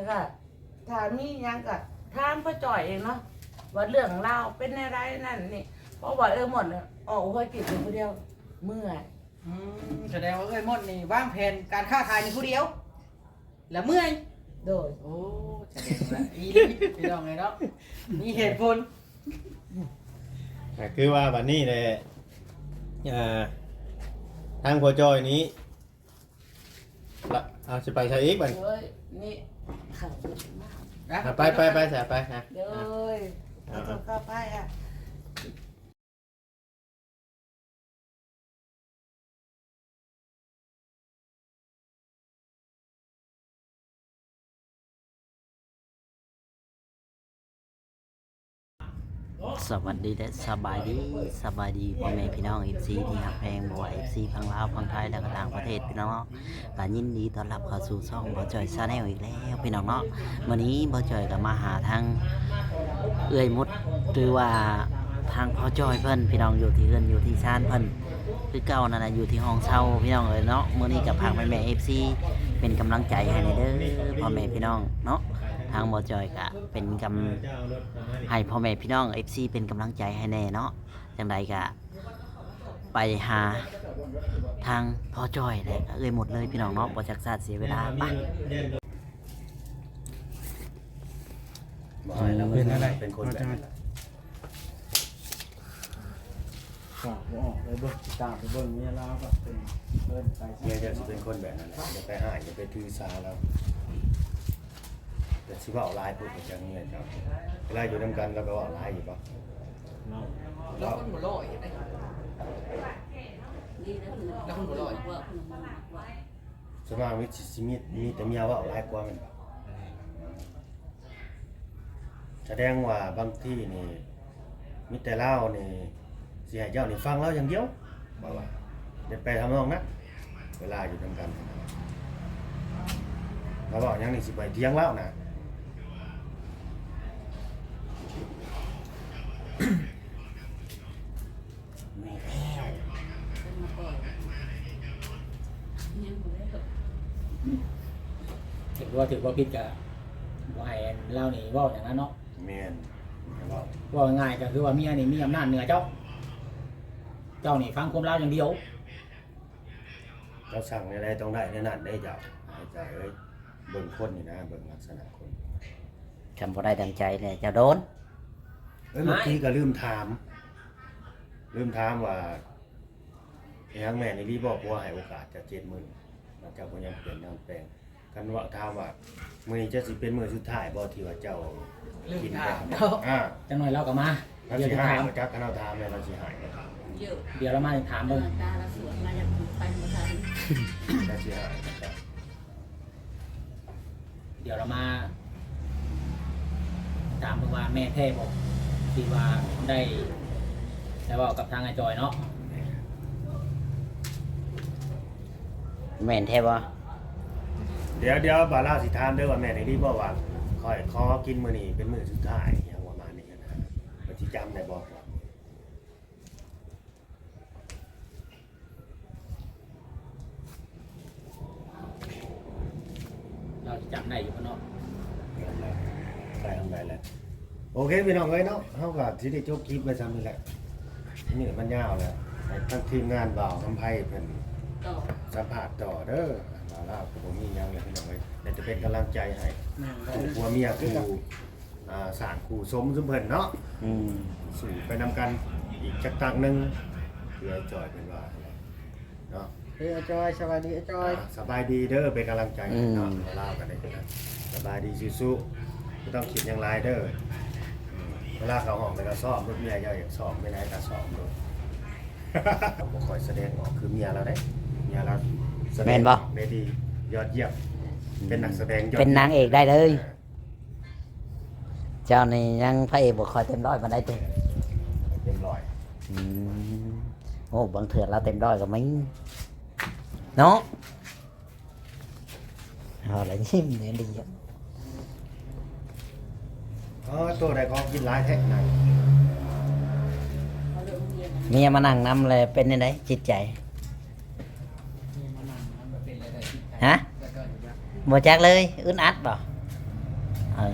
ກໍຖ້າມີຫຍັງກໍຖາມພໍ່ຈ້ອຍເອງເນາະ ວ່າເລື່ອງລາວເປັນແນວໃດນັ້ນນີ້ ເພາະວ່າເອື້ອຍມົນອອກຫົວກິນຢູ່ຜູ້ດຽວ ເມື່ອຍ. ອືມ ສະແດງວ່າເອື້ອຍມົນນີ້ວາງແຜນການຄ້າຂາຍຢູ່ຜູ້ດຽວ ລະເມື່ອຍ. ໂດຍ. ໂອ້ ສະແດງວ່າອີ່ຫຼີ ພີ່ນ້ອງເອີຍເນາະ ມີເຫດຜົນ. ກໍຄືວ່າບັດນີ້ແຫຼະ ອ່າ ທາງພໍ່ຈ້ອຍນີ້ ລະ ເອົາ ຊິໄປໃສອີກບັດນີ້? ໂອ້ຍ ນີ້ ເຂົ້າມາ ອ່ະ ໄປ ໄປ ໄປ ໄປ ໄປ ໂດຍ. ອ່ະ ເອົາ ເຂົ້າໄປ ອ່ະ. ສະຫວັດດີ ແລະ ສະບາຍດີ ສະບາຍດີພໍ່ແມ່ພີ່ນ້ອງ ເອັຟຊີ ທີ່ຮັກແພງ ບໍ່ວ່າ ເອັຟຊີ ຝັ່ງລາວ ຝັ່ງໄທ ແລະ ກໍຕ່າງປະເທດ ພີ່ນ້ອງເນາະ. ກໍຍິນດີຕ້ອນຮັບເຂົ້າສູ່ຊ່ອງບ່າວຈ້ອຍ Channel ອີກແລ້ວ ພີ່ນ້ອງເນາະ. ມື້ນີ້ບ່າວຈ້ອຍກໍມາຫາທາງເອື້ອຍມຸດ ຫຼືວ່າທາງພໍ່ຈ້ອຍເພິ່ນ ພີ່ນ້ອງ ຢູ່ທີ່ເຮືອນຢູ່ທີ່ຊານເພິ່ນຄືເກົ່ານັ້ນແຫຼະ ຢູ່ທີ່ຫ້ອງເຊົ່າ ພີ່ນ້ອງເອີຍເນາະ. ມື້ນີ້ກໍຝາກແມ່ໆ ເອັຟຊີ ເປັນກຳລັງໃຈໃຫ້ແດ່ເດີ ພໍ່ແມ່ພີ່ນ້ອງເນາະ. ທາງບ່າວຈ້ອຍກໍເປັນກຳ ໃຫ້ພໍ່ແມ່ພີ່ນ້ອງ ເອັຟຊີ ເປັນກຳລັງໃຈໃຫ້ແດ່ເນາະ. ຈັ່ງໃດກໍ ໄປຫາທາງພໍ່ຈ້ອຍ ແລະ ເອື້ອຍມຸດເລີຍ ພີ່ນ້ອງເນາະ ບໍ່ຊັກຊ້າເສຍເວລາ. ໄປ. ບໍ່ໃຫ້ລາວ ເປັນ ເປັນ ເປັນຄົນແບບນັ້ນລະ ກໍບໍ່ອອກເລີຍ. ເບິ່ງ ຕາມໄປເບິ່ງເມຍລາວກໍເປັນ ເອີ້ນໄປ ເມຍເຈົ້າຊິເປັນຄົນແບບນັ້ນແຫຼະ. ຢ່າໄປຮ້າຍ ຢ່າໄປຖືສາລາວ. ແຕ່ຊິເວົ້າຫຼາຍໂພດໄປຈັກເມຍເຈົ້າ. ເວລາຢູ່ນຳກັນລາວກໍເວົ້າຫຼາຍຢູ່ບໍ່? ລາວຄົນບໍ່ຫຼໍ່ເດ້. ລາວຄົນບໍ່ຫຼໍ່. ສ່ວນມາກມີ ຊິມີ ມີແຕ່ເມຍເວົ້າຫຼາຍກວ່າແມ່ນບໍ່? ສະແດງວ່າບາງທີນີ້ ມີແຕ່ລາວນີ້ຊິໃຫ້ເຈົ້ານີ້ຟັງລາວຢ່າງດຽວ. ບໍ່ວ່າຢ່າໄປທຳນອງນັ້ນ ເວລາຢູ່ນຳກັນ ລາວເວົ້າຫຍັງນີ້ຊິໄປຖຽງລາວນະ. ແມ່ນແລ້ວ ຖືກບໍ່ ຖືກບໍ່ຜິດກະບໍ່ໃຫ້ລາວນີ້ເວົ້າຫຍັງນະເນາະ. ແມ່ນ ເວົ້າ ເວົ້າງ່າຍໆ ກໍຄືວ່າເມຍນີ້ມີອຳນາດເໜືອເຈົ້າ ເຈົ້ານີ້ຟັງຄວາມລາວຢ່າງດຽວ. ເຈົ້າສັ່ງແນວໃດຕ້ອງໄດ້ແນວນັ້ນເດ້ເຈົ້າ. ອ້າຍເອີຍ ເບິ່ງຄົນນີ້ນະ ເບິ່ງລັກສະນະຄົນ ຄັນບໍ່ໄດ້ດັ່ງໃຈແລ້ວເຈົ້າໂດນ. ເອີຍ ເມື່ອກີ້ກໍລືມຖາມ ລືມຖາມວ່າ ອີຫຍັງແມ່ນອີ່ຫຼີບໍ່? ຜົວໃຫ້ໂອກາດເຈົ້າເຈັດມື້ ແລ້ວເຈົ້າບໍ່ຍອມປ່ຽນ ຍອມແປງ. ຄັນວ່າ ຖາມວ່າ ມື້ນີ້ຈະຊິເປັນມື້ສຸດທ້າຍບໍ່ ທີ່ວ່າເຈົ້າ ລືມຖາມ ກິນເນາະ. ອ່າ ຈັກໜ່ອຍລາວກໍມາ. ລາວຊິຮ້າຍບໍ່ຈັກ ຄັນເຮົາຖາມແລ້ວລາວຊິຮ້າຍບໍ່ຈັກ. ດຽວລາວມາຖາມເບິ່ງ ຕາລາວສວນມາ ຢາກໄປບໍ່ທັນ ລາວຊິຮ້າຍບໍ່ຈັກ. ດຽວລາວມາຖາມເບິ່ງວ່າແມ່ນແທ້ບໍ່ ທີ່ວ່າໄດ້ ໄດ້ເວົ້າກັບທາງອ້າຍຈອຍເນາະ. ແມ່ນແທ້ບໍ່? ດຽວ ດຽວບ່າວລາວຊິຖາມເດີວ່າແມ່ນອີ່ຫຼີບໍ່ ວ່າຂ້ອຍຂໍກິນມື້ນີ້ເປັນມື້ສຸດທ້າຍ ຫຍັງປະມານນີ້ນະ ເພິ່ນຊິຈຳໄດ້ບໍ່? ລາວຊິຈຳໄດ້ຢູ່ບໍ່ເນາະ? ໄປທາງໃດແຫຼະ? ໂອເຄ ພີ່ນ້ອງເອີຍເນາະ ເຮົາກໍຊິໄດ້ຈົບຄລິບໄວ້ຊ່ຳນີ້ແຫຼະ ນີ້ມັນຍາວແລ້ວ. ໃຫ້ທາງທີມງານບ່າວຄຳໄພເພິ່ນ ຕໍ່ ສຳພາດຕໍ່ເດີ. ບ່າວລາວກໍບໍ່ມີຫຍັງແລ້ວ ພີ່ນ້ອງເອີຍ ແຕ່ຈະເປັນກຳລັງໃຈໃຫ້ ແມ່ນ ຜູ້ຜົວເມຍ ຜູ້ ອ່າ ສ້າງຄູ່ສົມຊຸມເພິ່ນເນາະ. ອືມ ສູ້ໄປນຳກັນອີກຈັກຕັ້ງໜຶ່ງ ຄືອ້າຍຈອຍເພິ່ນວ່າເນາະ. ເອີ ອ້າຍຈອຍ ສະບາຍດີອ້າຍຈອຍ. ອ່າ ສະບາຍດີເດີ ເປັນກຳລັງໃຈໃຫ້ເນາະ. ອືມ ເວລາກໍໄດ້ ສະບາຍດີ ສູ້ໆ ບໍ່ຕ້ອງຄິດຫຍັງຫຼາຍເດີ. ອືມ ເວລາເຂົ້າຫ້ອງແລ້ວກໍຊ້ອມໂລດ ເມຍເຈົ້າຢາກຊ້ອມໄປໃດກໍຊ້ອມໂລດ. ບໍ່ຄ່ອຍສະແດງອອກຄືເມຍລາວເດ້ ເມຍລາວສະແດງ ແມ່ນບໍ່? ໄດ້ດີ ຍອດຢ້ຽມ ເປັນນັກສະແດງຍອດ ເປັນນາງເອກໄດ້ເລີຍ. ເອີ ເຈົ້ານີ້ຍັງພະເອກບໍ່ຄ່ອຍເຕັມຮ້ອຍປານໃດຕິ? ເຕັມຮ້ອຍ. ອືມ ໂອ້ ບາງເທື່ອລາວເຕັມຮ້ອຍກໍມີເນາະ. ເຮົາລະຍິ້ມແນວດີ. ເອີ ໂຕໄດ້ຂອງກິນຫຼາຍແທ້ນະ. ເມຍມານັ່ງນຳແລ້ວເປັນແນວໃດຈິດໃຈ? ຮະ? ບໍ່ຈັກເລີຍ ອຶດອັດບໍ່? ເອີ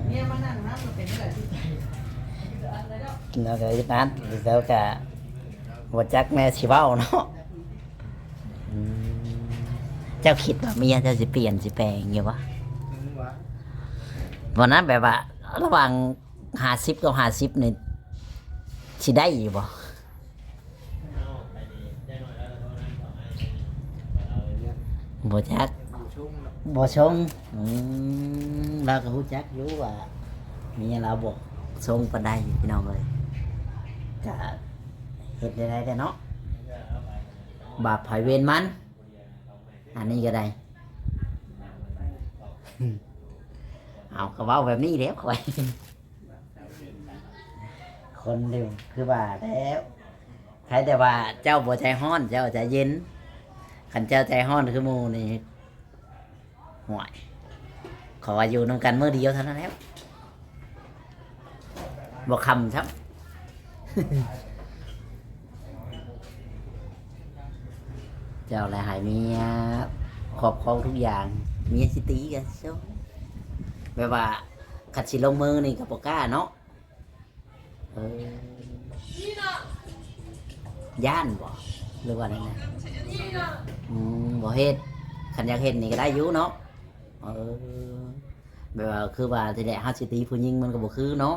ເມຍມານັ່ງນຳກໍເປັນເລື່ອງທີ່ ແລ້ວກໍອຶດອັດ ແລ້ວກໍບໍ່ຈັກແນວຊິເວົ້າເນາະ. ອືມ ເຈົ້າຄິດວ່າເມຍເຈົ້າຊິປ່ຽນຊິແປງຢູ່ບໍ່? ບໍ່ນະ ແບບວ່າລະຫວ່າງຫ້າສິບກັບຫ້າສິບນີ້ ຊິໄດ້ຢູ່ບໍ່? ບໍ່ຈັກ ບໍ່ຊົງເນາະ ບໍ່ຊົງ. ອືມ ລາວກໍຮູ້ຈັກຢູ່ວ່າເມຍລາວບໍ່ຊົງປານໃດ ພີ່ນ້ອງເອີຍ. ກະເຮັດແນວໃດແດ່ເນາະ ບາບໃຜເວນມັນ ອັນນີ້ກໍໄດ້. ເອົາ ກໍເວົ້າແບບນີ້ແຫຼະຂ້ອຍ. ຄົນເດີມຄືວ່າແລ້ວ ໃຄແຕ່ວ່າເຈົ້າບໍ່ໃຈຮ້ອນ ເຈົ້າໃຈເຢັນ. ຄັນເຈົ້າໃຈຮ້ອນຄືໝູ່ນີ້ ຫ້ວຍ ເຂົາວ່າຢູ່ນຳກັນມື້ດຽວເທົ່ານັ້ນແລ້ວ ບໍ່ຄ່ຳຊ້ຳ. ເຈົ້າແຫຼະໃຫ້ເມຍຄອບຄອງທຸກຢ່າງ ເມຍຊິຕີກໍຊົງ ແບບວ່າຄັນຊິລົງມືນີ້ກໍບໍ່ກ້າເນາະ. ເອີ ຢ້ານບໍ່ ຫຼືວ່າແນວໃດ? ອືມ ບໍ່ເຮັດ ຄັນຢາກເຮັດນີ້ກໍໄດ້ຢູ່ເນາະ. ເອີ ແບບວ່າຄືວ່າທີແລກເຮົາຊິຕີຜູ້ຍິງມັນກໍບໍ່ຄືເນາະ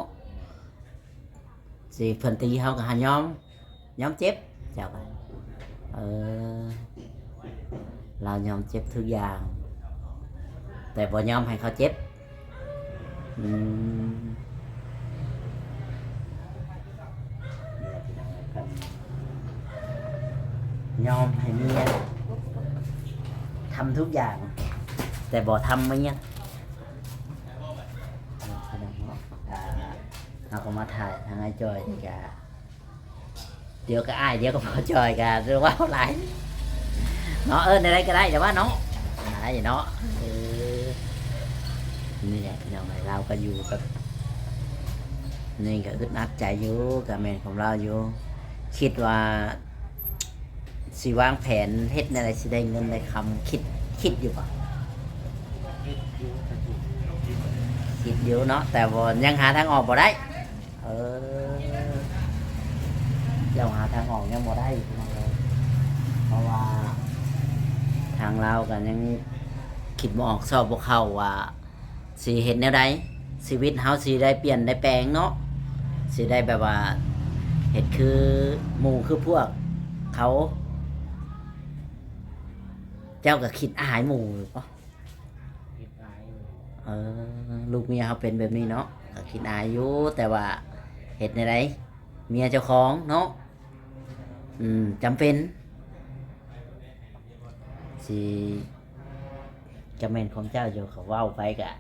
ຊິເພິ່ນຕີເຮົາກໍໃຫ້ຍອມ ຍອມເຈັບ ເຈົ້າກໍ ເອີ ລາວຍອມເຈັບທຸກຢ່າງ ແຕ່ບໍ່ຍອມໃຫ້ເຂົາເຈັບ. ອືມ ຍອມໃຫ້ເມຍທຳທຸກຢ່າງ ແຕ່ບໍ່ທຳເມຍ. ເຮົາກໍມາຖ່າຍທາງອ້າຍຈ່ອຍນີ້ກະ ດຽວກໍອ້າຍ ດຽວກໍພໍ່ຈ່ອຍ ກໍເວົ້າຫຼາຍເນາະ. ເອີ ແນວໃດກໍໄດ້ແຕ່ວ່າເນາະ ໄດ້ເນາະ. ເອີ ນີ້ແຫຼະພີ່ນ້ອງເອີຍ ລາວກໍຢູ່ກັບ ນີ້ກໍອຶດອັດໃຈຢູ່ ກໍແມ່ນຂອງລາວຢູ່. ຄິດວ່າຊິວາງແຜນເຮັດແນວໃດຊິໄດ້ເງິນໄດ້ຄຳ ຄິດ ຄິດຢູ່ບໍ່? ຄິດຢູ່ ຄິດຢູ່ເນາະ ແຕ່ວ່າຍັງຫາທາງອອກບໍ່ໄດ້. ເອີ ເຈົ້າຫາທາງອອກຍັງບໍ່ໄດ້ພີ່ນ້ອງເອີຍ ເພາະວ່າທາງລາວກໍຍັງຄິດບໍ່ອອກ ຊອກບໍ່ເຂົ້າວ່າຊິເຮັດແນວໃດ ຊີວິດເຮົາຊິໄດ້ປ່ຽນໄດ້ແປງເນາະ ຊິໄດ້ແບບວ່າເຮັດຄືໝູ່ຄືພວກເຂົາ. ເຈົ້າກໍຄິດອາຍໝູ່ຢູ່ບໍ່? ຄິດອາຍຢູ່. ເອີ ລູກເມຍເຮົາເປັນແບບນີ້ເນາະ ກໍຄິດອາຍຢູ່ ແຕ່ວ່າເຮັດແນວໃດ ເມຍເຈົ້າຂອງເນາະ. ອືມ ຈຳເປັນຊິ ຈະແມ່ນຂອງເຈົ້າຢູ່ ເຂົາເວົ້າໄປກະ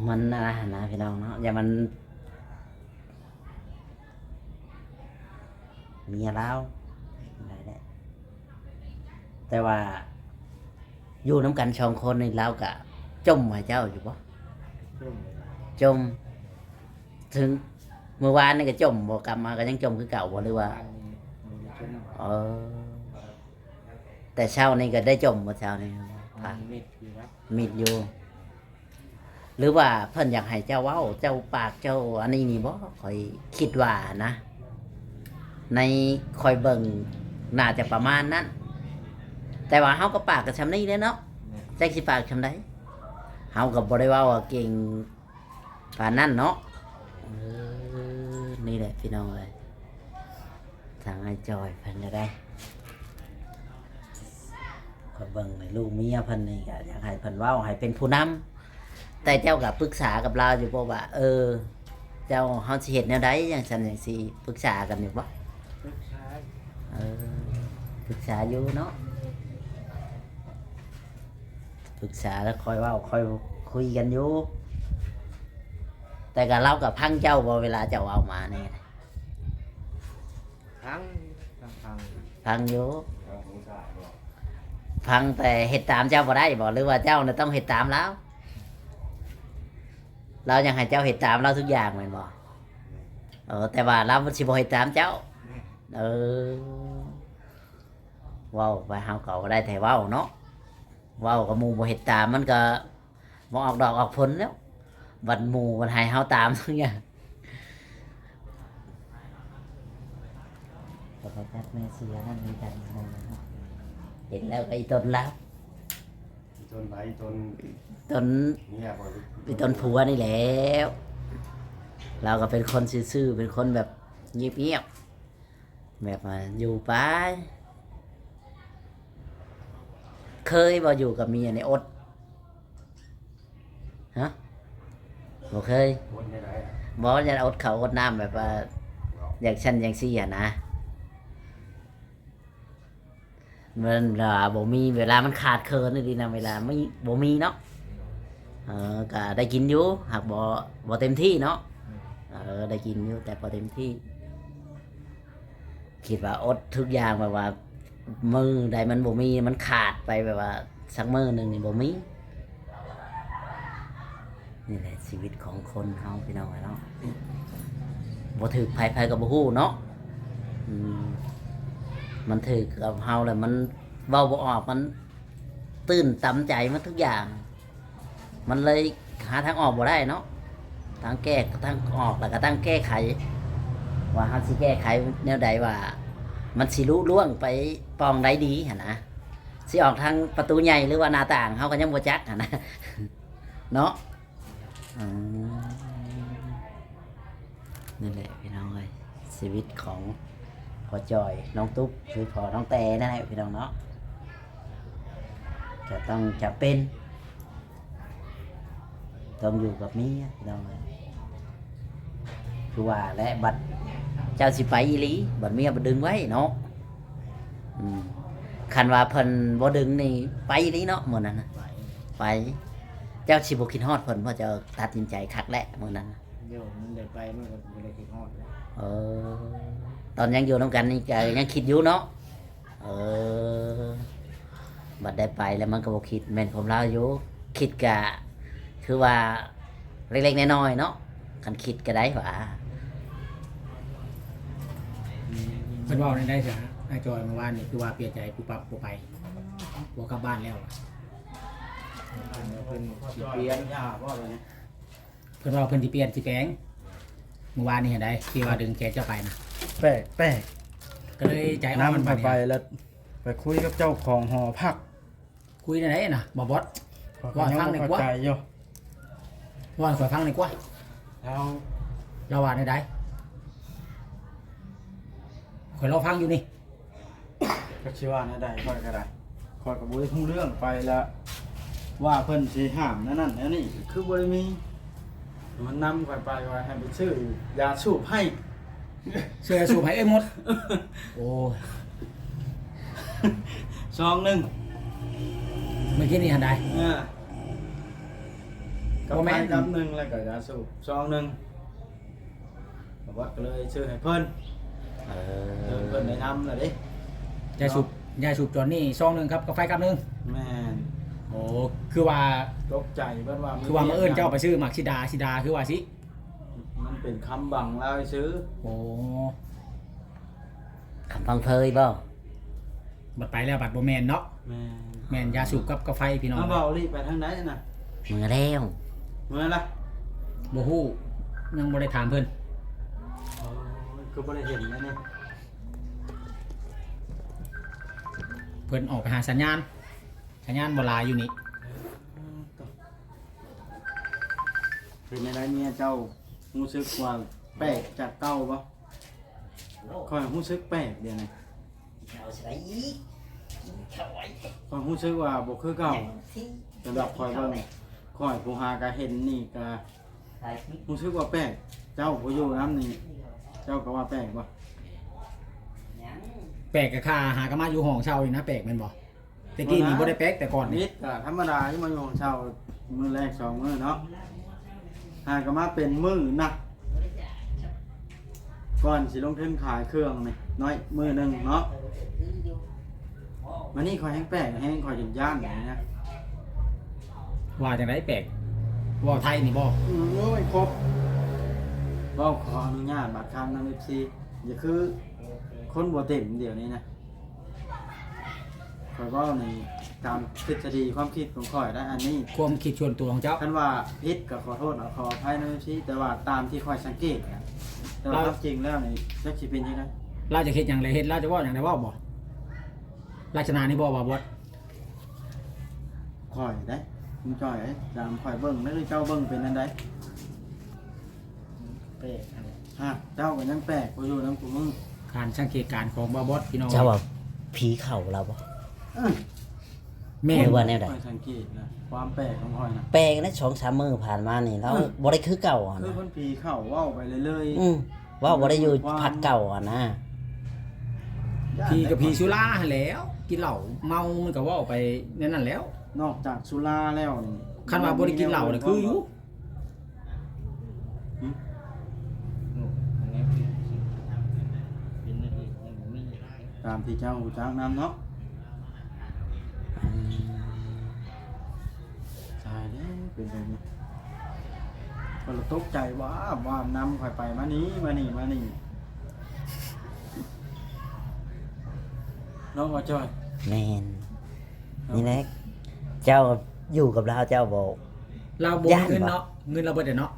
ມັນອັນນັ້ນນະພີ່ນ້ອງເນາະ ຢ່າມັນ ເມຍລາວໄດ້ແຫຼະ ແຕ່ວ່າຢູ່ນຳກັນສອງຄົນນີ້ ລາວກະຈົ່ມໃຫ້ເຈົ້າຢູ່ບໍ່? ຈົ່ມ ຈົມ ເຖິງມື້ວານນີ້ກໍຈົ່ມບໍ່? ກັບມາກໍຍັງຈົ່ມຄືເກົ່າບໍ່ ຫຼືວ່າ? ວານນີ້ບໍ່ໄດ້ຈົ່ມ. ເອີ ແຕ່ເຊົ້ານີ້ກໍໄດ້ຈົ່ມບໍ່ ເຊົ້ານີ້? ອືມ ມິດຢູ່ນະ ມິດຢູ່. ຫຼືວ່າເພິ່ນຢາກໃຫ້ເຈົ້າເວົ້າ ເຈົ້າປາກເຈົ້າອັນນີ້ນີ້ບໍ່? ຂ້ອຍຄິດວ່ານະ ໃນຂ້ອຍເບິ່ງໜ້າຈະປະມານນັ້ນ ແຕ່ວ່າເຮົາກໍປາກກັນຊ່ຳນີ້ແຫຼະເນາະ ແມ່ນ ຈັກຊິປາກຊ່ຳໃດ ເຮົາກໍບໍ່ໄດ້ເວົ້າວ່າເກັ່ງປານນັ້ນເນາະ. ເອີ ນີ້ແຫຼະພີ່ນ້ອງເອີຍ ທາງອ້າຍຈອຍເພິ່ນກໍໄດ້ ຂ້ອຍເບິ່ງໃນລູກເມຍເພິ່ນນີ້ກໍຢາກໃຫ້ເພິ່ນເວົ້າໃຫ້ເປັນຜູ້ນຳ ແຕ່ເຈົ້າກໍປຶກສາກັບລາວຢູ່ບໍ່ວ່າ ເອີ ເຈົ້າ ເຮົາຊິເຮັດແນວໃດຈັ່ງຊັ້ນຈັ່ງຊີ້ ປຶກສາກັນຢູ່ບໍ່? ປຶກສາ ເອີ ປຶກສາຢູ່ເນາະ ປຶກສາແລ້ວຄ່ອຍເວົ້າຄ່ອຍຄຸຍກັນຢູ່ ແຕ່ກໍລາວກໍຟັງເຈົ້າບໍ່ ເວລາເຈົ້າເວົ້າມານີ້? ຟັງ ຟັງ ຟັງຢູ່ ຟັງຜູ້ຊາຍບໍ່? ຟັງແຕ່ເຮັດຕາມເຈົ້າບໍ່ໄດ້ບໍ່ ຫຼືວ່າເຈົ້ານະຕ້ອງເຮັດຕາມລາວ? ລາວຍັງໃຫ້ເຈົ້າເຮັດຕາມລາວທຸກຢ່າງແມ່ນບໍ່? ແມ່ນ ເອີ ແຕ່ວ່າລາວມັນຊິບໍ່ເຮັດຕາມເຈົ້າ. ແມ່ນ ເອີ ເວົ້າໄປເຮົາກໍໄດ້ແຕ່ເວົ້າເນາະ ເວົ້າກັບໝູ່ບໍ່ເຮັດຕາມ ມັນກໍ ບໍ່ອອກດອກອອກຜົນແລ້ວ ບັດໝູ່ບັດໃຫ້ເຮົາຕາມທຸກຢ່າງ. ກໍໄປຈັດແມ່ເສືອນັ້ນນຳກັນ ເຫັນແລ້ວກໍອີ່ຕົນລາວ ອີ່ຕົນໃຜ? ອີ່ຕົນ ຕົນ ເມຍບໍ່? ອີ່ຕົນຜົວນີ້ແຫຼ້ວ ລາວກໍເປັນຄົນຊື່ໆ ເປັນຄົນແບບງຽບໆ ແບບວ່າຢູ່ໄປ. ເຄີຍບໍ່ຢູ່ກັບເມຍນີ້ອົດ? ຮະ? ບໍ່ເຄີຍ. ອົດແນວໃດ? ບໍ່ ຢ່າອົດເຂົ້າອົດນ້ຳ ແບບວ່າ ຢ່າງຊັ້ນຢ່າງຊີ້ຫັ້ນນະ. ມັນລະບໍ່ມີເວລາ ມັນຂາດເຂີນອີ່ຫຼີນະ ເວລາມີ ບໍ່ມີເນາະ. ເອີ ກະໄດ້ກິນຢູ່ ຫາກບໍ່ ບໍ່ເຕັມທີ່ເນາະ. ເອີ ໄດ້ກິນຢູ່ ແຕ່ບໍ່ເຕັມທີ່. ຄິດວ່າອົດທຸກຢ່າງ ແບບວ່າມື້ໃດມັນບໍ່ມີ ມັນຂາດໄປ ແບບວ່າສັກມື້ໜຶ່ງນີ້ບໍ່ມີ. ນີ້ແຫຼະຊີວິດຂອງຄົນເຮົາ ພີ່ນ້ອງເອີຍເນາະ ບໍ່ຖືກໃຜ ໃຜກໍບໍ່ຮູ້ເນາະ. ອືມ ມັນຖືກກັບເຮົາແລ້ວ ມັນເວົ້າບໍ່ອອກ ມັນຕື່ນຕັນໃຈໝົດທຸກຢ່າງ. ມັນເລີຍຫາທາງອອກບໍ່ໄດ້ເນາະ ທັງແກ້ ທັງອອກ ແລ້ວກໍທັງແກ້ໄຂ ວ່າເຮົາຊິແກ້ໄຂແນວໃດ ວ່າມັນຊິລຸລ່ວງໄປປ່ອງໃດດີຫັ້ນນະ ຊິອອກທາງປະຕູໃຫຍ່ ຫຼືວ່າໜ້າຕ່າງ ເຮົາກໍຍັງບໍ່ຈັກຫັ້ນນະເນາະ. ອືມ ນີ້ແຫຼະພີ່ນ້ອງເອີຍ ຊີວິດຂອງພໍ່ຈ່ອຍ ນ້ອງຕຸກ ຫຼືພໍ່ນ້ອງແຕນັ້ນແຫຼະພີ່ນ້ອງເນາະ ກໍຕ້ອງຈຳເປັນ ຕ້ອງຢູ່ກັບເມຍພີ່ນ້ອງເອີຍ. ຄືວ່າແຫຼະ ບັດເຈົ້າຊິໄປອີ່ຫຼີ ບັດເມຍບໍ່ດຶງໄວ້ເນາະ. ອືມ ຄັນວ່າເພິ່ນບໍ່ດຶງນີ້ໄປອີ່ຫຼີເນາະ ມື້ນັ້ນນະ ໄປ ໄປ. ເຈົ້າຊິບໍ່ຄິດຮອດເພິ່ນບໍ່? ເຈົ້າຕັດສິນໃຈຄັກແລ້ວມື້ນັ້ນນະ. ໂຍ ມັນໄດ້ໄປ ມັນກໍບໍ່ໄດ້ຄິດຮອດແລ້ວ. ເອີ ຕອນຍັງຢູ່ນຳກັນນີ້ກໍຍັງຄິດຢູ່ເນາະ. ເອີ ບັດໄດ້ໄປແລ້ວມັນກໍບໍ່ຄິດ ແມ່ນຄວາມລາວຢູ່ ຄິດກະຄືວ່າເລັກໆນ້ອຍໆເນາະ ຄັນຄິດກໍໄດ້ຫວາ. ເພິ່ນເວົ້າແນວໃດຊະ ອ້າຍຈ່ອຍ? ເມື່ອວານນີ້ຄືວ່າປ່ຽນໃຈປຸບປັບບໍ່ໄປ ບໍ່ກັບບ້ານແລ້ວ. ເພິ່ນຊິປ່ຽນ ເພິ່ນວ່າເພິ່ນຊິປ່ຽນ ຊິແປງ. ເມື່ອວານນີ້ຫັ້ນໃດ ທີ່ວ່າດຶງແຂນເຈົ້າໄປນະ ແປກ ແປກ ກໍເລີຍໃຈອ່ອນ ນຳຂ້ອຍໄປ ບາດນີ້ ແລ້ວໄປຄຸຍກັບເຈົ້າຂອງຫໍພັກ. ຄຸຍແນວໃດນະ ບໍ່ບອດ? ເວົ້າໃຫ້ຟັງໜ່ອຍກວ່າ ເວົ້າໃຫ້ຂ້ອຍຟັງໜ່ອຍກວ່າ. ລາວ ລາວວ່າແນວໃດ? ຂ້ອຍລໍຟັງຢູ່ນີ້. ຈັກຊິວ່າແນວໃດ ຂ້ອຍກໍໄດ້ ຂ້ອຍກໍບໍ່ໄດ້ຮູ້ເລື່ອງໄປລະ ວ່າເພິ່ນຊິຫ້າມແນວນັ້ນແນວນີ້ ຄືບໍ່ໄດ້ມີ. ມັນນຳຂ້ອຍໄປວ່າໃຫ້ໄປຊື້ຢາສູບໃຫ້ ຊື້ຢາສູບໃຫ້ເອື້ອຍມົດ. ໂອ້ຍ ຊອງໜຶ່ງ ມື້ກີ້ນີ້ຫັ້ນໃດ? ເອີ ກັບ ບໍ່ແມ່ນ ໄຟກັບໜຶ່ງ ແລ້ວກໍຢາສູບຊອງໜຶ່ງ. ບາດກໍເລີຍຊື້ໃຫ້ເພິ່ນ. ເອີ ເພິ່ນໄດ້ນຳແລ້ວເດ້ ຢາສູບ ເນາະ ຢາສູບຕອນນີ້ຊອງໜຶ່ງ ກັບກາໄຟກັບໜຶ່ງ. ແມ່ນ. ໂອ້ ຄືວ່າຕົກໃຈເບິດວ່າ ຄືວ່າມື້ອື່ນເຈົ້າໄປຊື້ໝາກສີດາ ສີດາຄືວ່າຊິ ມັນເປັນຄຳບັງລາວຊື່. ໂອ້ ຄຳພັງເພີຍບໍ່? ບັດໄປແລ້ວບັດບໍ່ແມ່ນເນາະ. ແມ່ນ ແມ່ນຢາສູບກັບກາໄຟພີ່ນ້ອງ. ເອົາ ເບົາລີ້ໄປທາງໃດນະ? ເມືອແລ້ວ. ເມືອລະ? ບໍ່ຮູ້ ຍັງບໍ່ໄດ້ຖາມເພິ່ນ. ໂອ້ຍ ຄືບໍ່ໄດ້ເຫັນແລ້ວນີ້. ເພິ່ນອອກໄປຫາສັນຍານ ສັນຍານບໍ່ຫຼາຍຢູ່ນີ້. ເປັນແນວໃດເມຍເຈົ້າ ຮູ້ສຶກວ່າແປກຈາກເກົ່າບໍ່? ຂ້ອຍຮູ້ສຶກແປກດຽວນີ້. ເອົາຊິໄດ້ອີກ ກິນເຂົ້າໄວ້. ຂ້ອຍຮູ້ສຶກວ່າບໍ່ຄືເກົ່າ. ສຳລັບຂ້ອຍເບິ່ງ ຂ້ອຍຜູ້ຫາກະເຫັນນີ້ກະຮູ້ສຶກວ່າແປກ. ເຈົ້າຜູ້ຢູ່ນຳນີ້ ເຈົ້າກໍວ່າແປກບໍ່? ແປກກະຂ້າຫາກະມາຢູ່ຫ້ອງເຊົ່ານີ້ນະ ແປກແມ່ນບໍ່? ແຕ່ກີ້ນີ້ບໍ່ໄດ້ແປກ ແຕ່ກ່ອນນີ້ ມິດກະທຳມະດາ ຢູ່ມາຢູ່ຫ້ອງເຊົ່າມື້ແລກສອງມື້ເນາະ ຫາກະມາເປັນມື້ນະ ກ່ອນຊິລົງທຶນຂາຍເຄື່ອງນີ້ ນ້ອຍມື້ໜຶ່ງເນາະ. ມື້ນີ້ຂ້ອຍແຮງແປກແຮງ ຂ້ອຍຈົນຢ້ານນີ້ນະ. ວ່າຈັ່ງໃດແປກ? ເວົ້າໄທນີ້ບໍ່? ໂອ້ຍ ຄົບ ເວົ້າຂໍອະນຸຍາດບາດຄຳນຳ ເອັຟຊີ ຢ່າຄືຄົນບໍ່ເຕັມດຽວນີ້ນະ. ຂ້ອຍເວົ້າໃນຕາມທິດສະດີຄວາມຄິດຂອງຂ້ອຍໄດ໋ ອັນນີ້ຄວາມຄິດສ່ວນຕົວຂອງເຈົ້າ. ຄັນວ່າຜິດກໍຂໍໂທດ ເອົາ ຂໍອະໄພນຳ ເອັຟຊີ ແຕ່ວ່າຕາມທີ່ຂ້ອຍສັງເກດນະ ແຕ່ວ່າ ລາວ ຄວາມຈິງແລ້ວນີ້ ຈັກຊິເປັນຈັ່ງໃດ ລາວຈະເຮັດຫຍັງແລະເຮັດ ລາວຈະເວົ້າຫຍັງແລະເວົ້າບໍ່? ລັກສະນະນີ້ບໍ່ວ່າບອດ? ຂ້ອຍເດ້ ຄຸນຈ້ອຍເອີຍ ຕາມຂ້ອຍເບິ່ງ ຫຼືເຈົ້າເບິ່ງເປັນອັນໃດ? ແປກຫັ້ນແຫຼະ ຮະ ເຈົ້າກໍຍັງແປກ ບໍ່ຢູ່ນຳຄູ່ມື້ ການສັງເກດການຂອງບ່າວບອດ ພີ່ນ້ອງ. ເຈົ້າວ່າຜີເຂົ້າລາວບໍ່? ອື ແມ່ນ ຫຼືວ່າແນວໃດ? ຂ້ອຍສັງເກດນະ ຄວາມແປກຂອງຂ້ອຍນະ ແປກໃນສອງສາມມື້ຜ່ານມານີ້ ລາວ ອື ບໍ່ໄດ້ຄືເກົ່າຫັ້ນນະ ຄືເພິ່ນຜີເຂົ້າ ເວົ້າໄປເລື້ອຍໆ ອື ເວົ້າບໍ່ໄດ້ຢູ່ພັກເກົ່າຫັ້ນນະ ຜີກໍຜີສຸລາຫັ້ນແຫຼ້ວ ກິນເຫຼົ້າເມົາມັນກໍເວົ້າໄປແນວນັ້ນແຫຼ້ວ. ນອກຈາກສຸລາແລ້ວນີ້ ຄັນວ່າບໍ່ໄດ້ກິນເຫຼົ້າລະຄືຢູ່ ຫຶ? ຕາມທີ່ເຈົ້າຮູ້ຈັກນຳເນາະ ອືມ ຕາຍແລ້ວ ເປັນແບບນີ້ ຂ້ອຍລະຕົກໃຈ ວາບວາບນຳຂ້ອຍໄປ ມານີ້ ມານີ້ ມານີ້ ເນາະ ບ່າວຈ້ອຍ. ແມ່ນ ນີ້ແຫຼະ ເຈົ້າຢູ່ກັບລາວ ເຈົ້າບໍ່ ລາວບໍ່ມີເງິນເນາະ ເງິນລາວເບິດແລ້ວເນາະ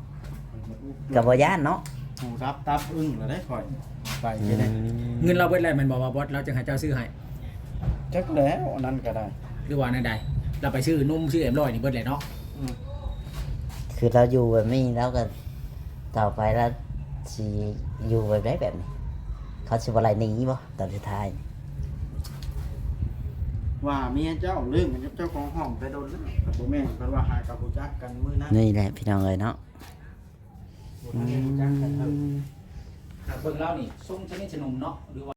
ກໍບໍ່ຢ້ານເນາະ ຫູດັບຕັບອຶ້ງແລ້ວເດ້ຂ້ອຍ ໄປ ອືມ ເຮັດໄດ້ ເງິນລາວເບິດແລ້ວແມ່ນບໍ່ ບ່າວບອດ? ລາວຈຶ່ງໃຫ້ເຈົ້າຊື້ໃຫ້ ຈັກແລ້ວ ອັນນັ້ນກໍໄດ້ ຫຼືວ່າແນວໃດ? ລາວໄປຊື້ນົມຊື້ເອັມຮ້ອຍນີ້ເບິດແລ້ວເນາະ ອືມ ຄືລາວຢູ່ແບບນີ້ ລາວກໍ ຕໍ່ໄປລາວຊິຢູ່ແບບໃດແບບນີ້? ເຂົາຊິບໍ່ໄລ່ໜີບໍ່ຕອນສຸດທ້າຍ? ວ່າເມຍເຈົ້າເລີກກັນກັບເຈົ້າຂອງຫ້ອງແຕ່ດົນແລ້ວ ກໍບໍ່ແມ່ນ ເພິ່ນວ່າຫາກັບຮູ້ຈັກກັນມື້ນັ້ນ ນີ້ແຫຼະພີ່ນ້ອງເອີຍເນາະ ບໍ່ທັນໄດ້ຮູ້ຈັກກັນເທື່ອ ອືມ ຫາກເບິ່ງລາວນີ້ຊົງສະໜິດສະໜົມເນາະ ຫຼືວ່າ